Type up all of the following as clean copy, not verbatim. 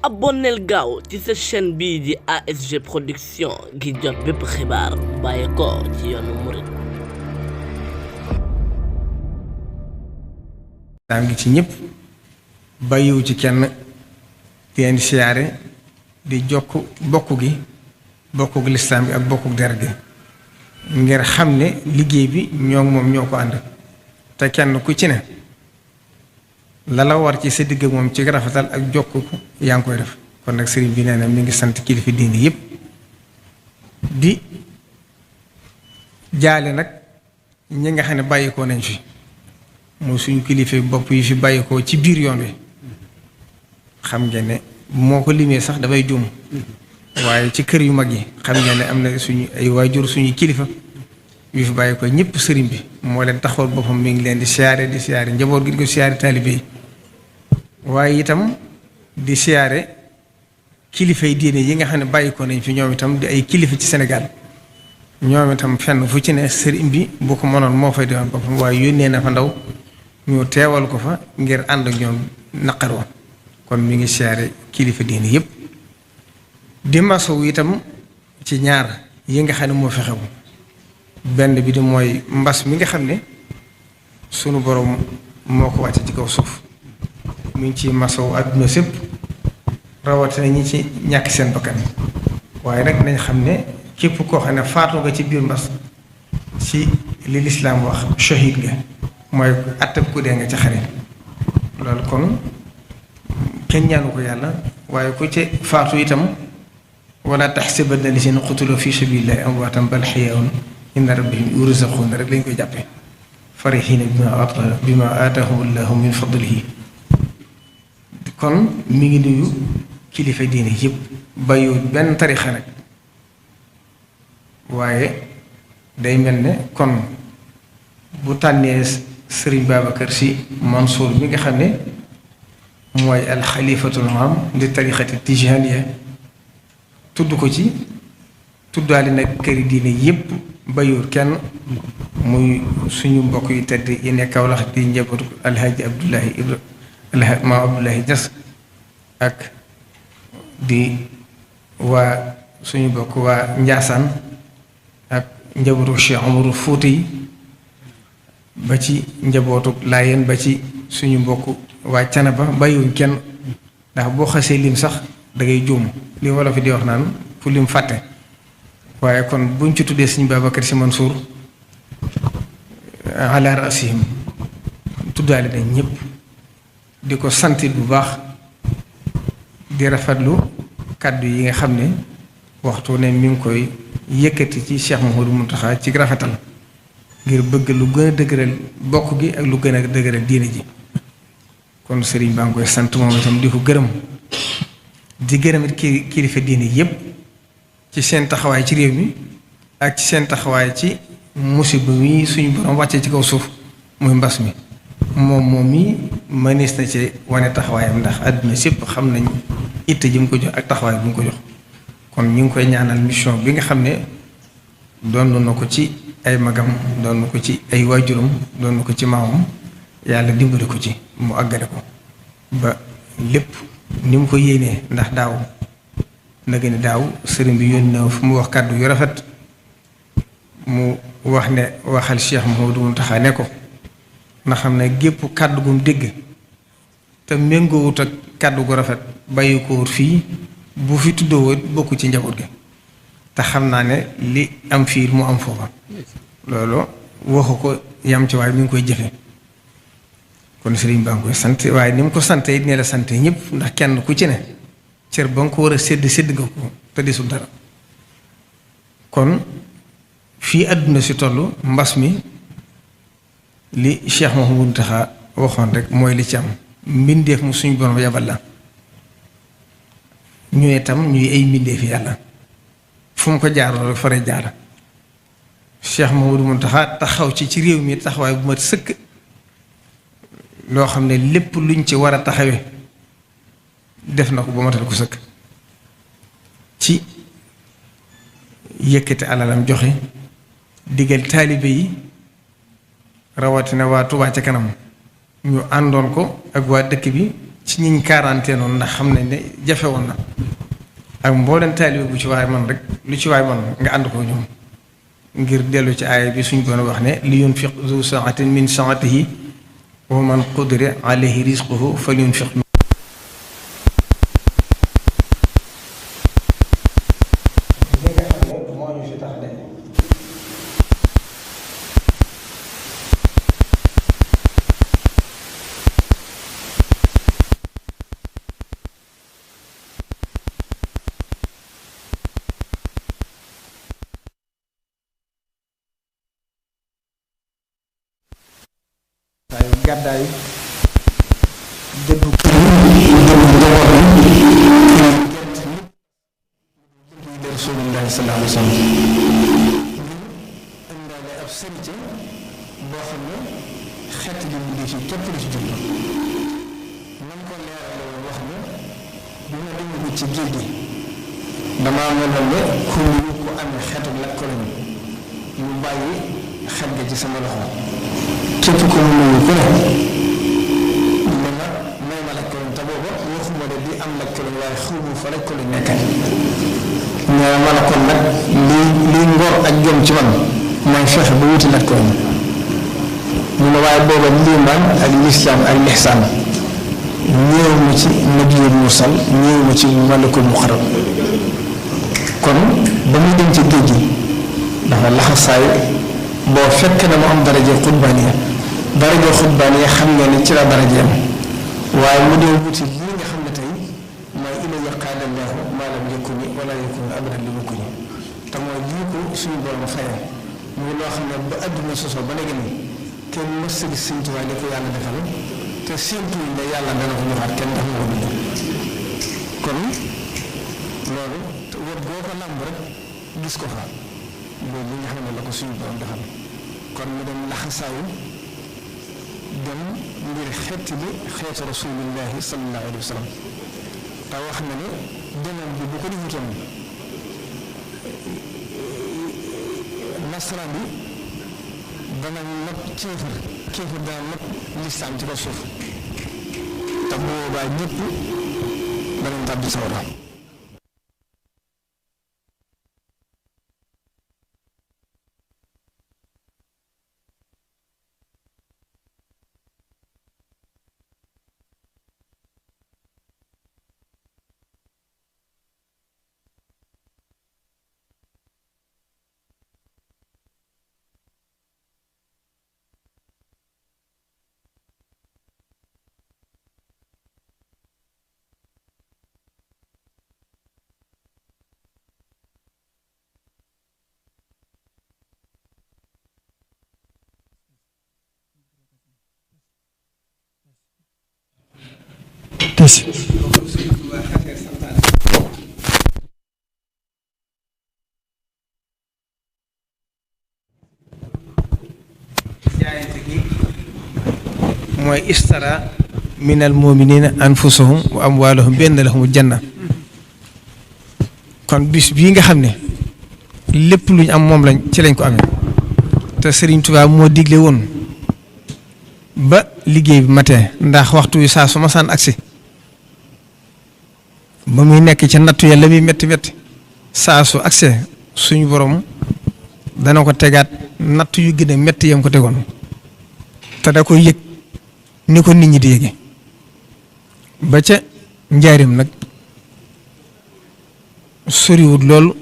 abonneel gaaw ci sa chaîne bii di ASG Production ngir jot bépp xibaar bàyyi ko ci yoonu murid. daa ngi ci ñëpp bàyyiwu ci kenn di leen siyaare di jokk bokkuk lislaam bi ak bokkuk der gi ngir xam ne liggéey bi ñoo moom ñoo ko ànd te kenn ku ci ne la war ci sa digg moom ci rafetal ak jokk ko yaa ngi koy def. kon nag sëriñ bi nee na mi ngi sant kilifa diine yëpp di jaale nag ñi nga xam ne bàyyikoo nañ fi mooy suñu kilifa bopp yi fi bàyyikoo ci biir yoon wi xam ngeen ne moo ko limee sax dafay juum waaye ci kër yu mag yi xam ngeen ne am na suñu ay waajur suñu kilifa yu fi bàyyikoo ñëpp sëriñ bi moo leen taxawal boppam mi ngi leen di siyaare njaboot gi di ko siyaare taalibe yi waaye itam di siyaare kilifa yi diine yi nga xam ne bàyyikoo nañ fi ñoom itam di ay kilifa ci Sénégal ñoom itam fenn fu ci ne sëriñ bi bu ko mënoon moo fay defoon boppam waaye yónnee na fa ndaw ñu teewal ko fa ngir ànd ak ñoom naqar wa kon mi ngi siyaare kilifa diine yëpp di masow itam ci ñaar yi nga xam ne moo fi xew benn bi di mooy mbas mi nga xam ne sunu borom moo ko wàcce ci kaw suuf mi ngi ci masow àdduna sépp rawatina ñi ci ñàkk seen bakkan waaye nag nañ xam ne képp koo xam ne faatu nga ci biir mbas ci li lislaam wax shahid nga mooy attab ku dee nga ci xare loolu kon kenn ñaanu ko yàlla waaye ku ci faatu itam wala taxsabanna llaziina qutilu fi sabilillahi amwaatan bal ahyaa'un inda rabbihim yurzaquun rek lañ koy jàppe farihiina bimaa aataahum llaahu min fadlihi kon mi ngi nuyu kilifa diine yëpp bàyyiwul benn tarixa nag waaye day mel ne kon bu tànnee Sëriñ Babacar Sy Mansour mi nga xam ne mooy alxalifatul aam di tarixati tijaaniya tudd ko ci tuddaale nag këri diine yëpp bàyyiwul kenn muy suñu mbokk yu tedd yi nekk Kawlax di njabootu alhaaji maam Abdoulaye Niass ak di waa suñu bokk waa Njaasaan ak njabootu Cheikh Omarou Fouti yi ba ci njabootu Laayeen ba ci suñu mbokk waa Canaba bàyyiwuñ kenn ndax boo xasee lim sax da ngay juum li wolof fi di wax naan fu lim fàtte waaye kon buñ ci tuddee Sëriñ Babacar Sy Mansour ala rasihim tuddaale nañ ñëpp di ko sant bu baax di rafetlu kàddu yi nga xam ne waxtu ne mi ngi koy yëkkati ci Cheikh Mouhamadou Mountakha ci rafetal ngir bëgg lu gën a dëgëral bokk gi ak lu gën a dëgëral diine ji kon sëriñ baa ngi koy sant moom itam di ko gërëm di gërëm it kilifa diine yépp ci seen taxawaay ci réew mi ak ci seen taxawaay ci musiba mi suñu borom wàccee ci kaw suuf muy mbas mi moom mi mënees na ci wane taxawaayam ndax àdduna sépp xam nañ itte ji mu ko jox ak taxawaay bi mu ko jox kon ñu ngi koy ñaanal mission bi nga xam ne doon na ko ci ay magam doon na ko ci ay waajuram doon na ko ci maamam yàlla dimbali ko ci mu àggale ko ba lépp ni mu ko yéenee ndax daaw nag ni daaw sëriñ bi yónni na fu mu wax kàddu yu rafet mu wax ne waxal Cheikh Mouhamadou Mountakha ne ko na xam ne gépp kàddu gum dégg te méngoowut ak kàddu gu rafet bàyyi ko wut fii bu fi tuddoo bokku ci njaboot gi te xam naa ne li am fii mu am foofa loolu waxu ko yam ci waaye mi ngi koy jëfe kon sëriñ baa ngi koy sant waaye ni mu ko sante it ne la sante ñëpp ndax kenn ku ci ne cër ba nga ko war a sédd nga ko te desul dara kon fii àdduna si toll mbas mi li Cheikh Mouhamadou Mountakha waxoon rek mooy li ci am mbindeef mu suñu borom yabal la ñu itam ñuy ay mbindeefi yàlla fu mu ko jaaroo rek fare jaar Cheikh Mouhamadou Mountakha taxaw ci réew mi taxawaay bu mat sëkk loo xam ne lépp luñ ci war a taxawe def na ko ba matal ko sëkk ci yëkkati alalam joxe digal taalibe yi rawatina waa Touba ca kanam ñu àndoon ko ak waa dëkk bi ci ñiñ quarantaine noonu ndax xam nañ ne jafe woon na ak mbooleen taalibe bu ci waay man rek lu ci waay man nga ànd ko ñoom ngir dellu ci aaya bi suñ doon wax ne li yunfiq zu saatin min saatihi wa man qudira alayhi rizquhu falyunfiq gàddaayu dëddu Rasulullahi sallallahu alayhi wa sallam indaale ab sëriñ boo xam ne xeet li liggéey ci képp la ci jublu man ko leerale woon wax ne bu ma demee ci géej gi damaa meloon ne ku ñu ko amee xeetu lakk ko lañu mu bàyyi xet ga ci sama loxo képp ko mu nuyu ku ne dama may ma laaj ko te booba waxuma de di am laaj ko waaye xamu fa laaj ko nekkal ñoo ma la kon nag lii ngor ak jom ci man mooy fexe ba wuti laaj ko ñu ne waaye booba liimaan ak lislaam ak lixsaan ñëw ma ci nabiyul mursal ñëw ma ci malakul muqarrab kon ba muy dem ci géej gi dafa laxasaay boo fekk na mu am daraje xutbaaniya xam nga ne ci la daraje am waaye mu dee wuti lii nga xam ne tey mooy ilayya qaada llaahu maa lam yakuni wala yakun abadan li mukuni te mooy lii ko suñu borom fayal muy loo xam ne ba adduna sosoo ba léegi nii kenn mës a gis Sëñ Tuubaa li ko yàlla defal te séentuwuñ ne yàlla dana ko joxaat kenn dafa ko bind kon loolu wër boo ko làmb rek gis ko fa loolu li nga xam ne la ko suñu borom defal kon mu dem laxasaayu dem ngir xeeti bi xeetu rasulillahi sallallahu alayhi wa sallam te wax na ne demam bi bu ko defutoon nasaraan bi dana not kéefar dana not lislaam ci ko suuf te boobaa ñëpp danañ tàbbi sawara jaayante gi mooy istara min al muminina anfusahum wa amwalahum bi anna lahumul janna kon bis bii nga xam ne lépp luñ am moom lañ ci lañ ko amee te Serigne Touba moo digle woon ba liggéey bi matin ndax waxtu wi saa su ma saan agsi ba muy nekk ca nattu ya la muy métti métti saa su agsee suñu borom dana ko tegaat nattu yu gën a métti yam ko tegoon te da koy yëg ni ko nit ñi di yëge ba ca njaarim nag soriwut loolu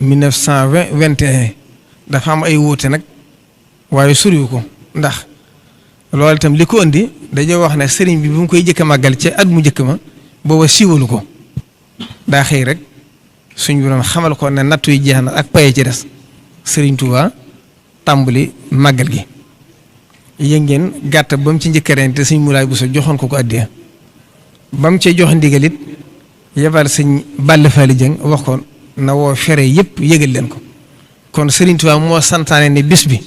1921 dafa am ay wuute nag waaye soriwu ko ndax loolu itam li ko indi dañoo wax ne sëriñ bi bu mu koy jëkk a màggal ca at mu njëkk ma booba siiwalu ko daa xëy rek suñu borom xamal ko ne nattu yi jeex na ak paye ci des sëriñ Touba tàmbali màggal gi yëg ngeen gàtt ba mu ci njëkk ren te sëñ Moulay Bousso joxoon ko addiya ba mu cee jox ndigal it yebal sëñ Balla Fally Dieng wax ko na woo fere yëpp yëgal leen ko kon sëriñ Touba moo santaane ne bis bi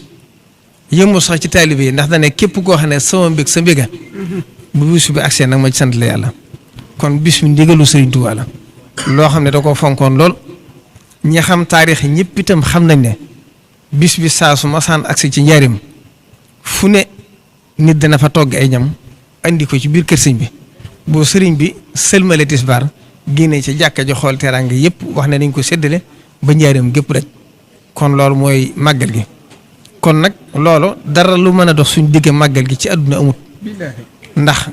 yëmul sax ci taalibe yi ndax dane képp koo xam ne sama mbég sa mbéga bu bis bi agsee nag ma ci sant la yàlla kon bis bi ndigalu Sëriñ Tuubaa la loo xam ne da ko fonkoon lool ñi xam taarix ñëpp itam xam nañ ne bis bi saa su masaan agsi ci njaarim fu ne nit dana fa togg ay ñam andi ko ci biir kër sëñ bi bu sëriñ bi sëlmale tisbaar génnee ci jàkka ji xool teraanga yëpp wax ne nañ ko séddale ba njaareem gépp rek kon loolu mooy màggal gi kon nag loolu dara lu mën a dox suñ digge màggal gi ci àdduna amut ndax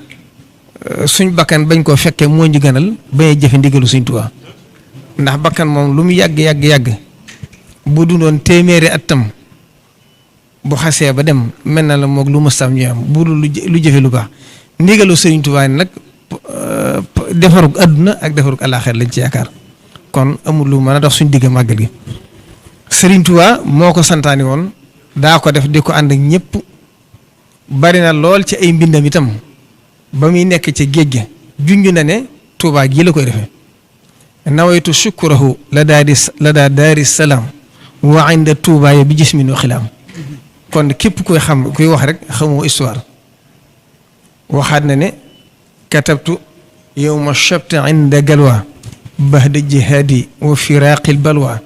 suñ bakkan bañ koo fekkee moo ñu gënal bañ a jëfe ndigalu suñ Tuubaa ndax bakkan moom lu mu yàgg bu dundoon téeméeri atam bu xasee ba dem mel na la moog lu mëstam ñu am bu lu jëfe lu baax ndigalu Sëriñ Tuubaa nag defarug àdduna ak defarug àllaaxira lañ ci yaakaar kon amul lu mën a dox suñ digg màggal gi Sëriñ Tuubaa moo ko santaani woon daa ko def di ko ànd ak ñëpp bari na lool ci ay mbindam itam ba muy nekk ci géej gi junj na ne Tuubaa gi la koy defee nawaytu shukurahu la daa daari salaam wa inda Tuubaa ya bi jismin wa xilaam kon képp kuy xam kuy wax rek xamoo histoire waxaat na ne katabtu yowma shabti inda galwa bahda jihaadi wa firaqil balwa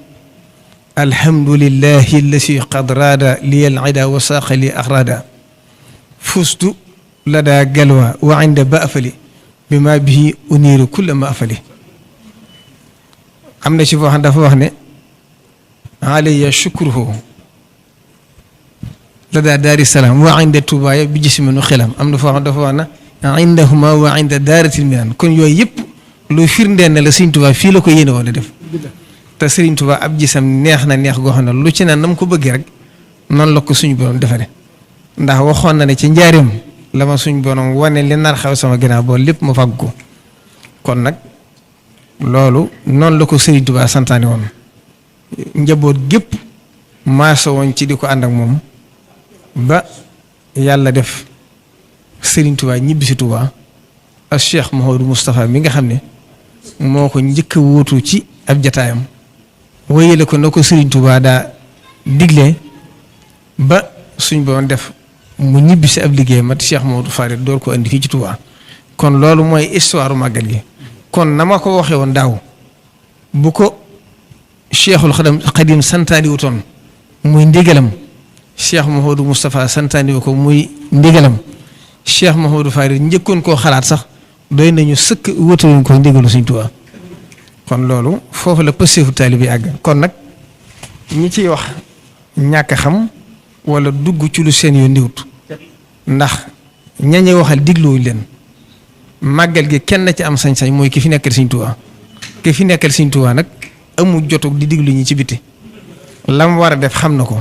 alhamdulillahi allasi qad raada liyal ida wa saaqa li axraada fustu lada galwa wa inda baafali bima bihi uniiru kulla ma afali am na ci foo xam dafa wax ne alayya shukruhu lada daari salaam wa inda tubaaya bi jisminu xilam am na foo xam dafa wax na indahuma wa inda daaratil minan kon yooyu yëpp lu firndeel ne la Sëriñ Tuubaa fii la ko yéene woon a def te Sëriñ Tuubaa ab gisam neex na neex goo xam ne lu ci ne nam ko bëggee rek noonu la ko suñu borom defare ndax waxoon na ne ci njaareem la ma suñu borom wane li nar xaw sama ginnaaw boo lépp ma fàgg ko kon nag loolu noonu la ko Sëriñ Tuubaa santaane woon njaboot gépp maaso woon ci di ko ànd ak moom ba yàlla def Sëriñ Tuubaa ñibbisi Tuubaa ak Cheikh Mouhamadou Moustapha mi nga xam ne moo ko njëkk a wóotu ci ab jataayam wéyale ko na ko Sëriñ Tuubaa daa digle ba suñ boon def mu ñibbisi ab liggéey mat Cheikh Mouhamadou Farid door ko andi fii ci Tuubaa kon loolu mooy histoire màggal gi kon na ma ko waxee woon daaw bu ko Cheikhul Xadim santaani wutoon muy ndigalam Cheikh Mouhamadou Moustapha santaani ko muy ndigalam Cheikh Mouhamadou Farid njëkkoon koo xalaat sax doy nañu sëkk wóotaluñ ko ndigalu Sëriñ Tuubaa kon loolu foofu la pëseefu taalibe bi àgg kon nag ñi ciy wax ñàkk a xam wala dugg ci lu seen yoon ndiwut ndax ñañe waxal digluwuñ leen màggal gi kenn ci am sañ-sañ mooy ki fi nekkal Sëriñ Tuubaa ki fi nekkal Sëriñ Tuubaa nag amul jotug di diglu ñi ci biti lam war a def xam na ko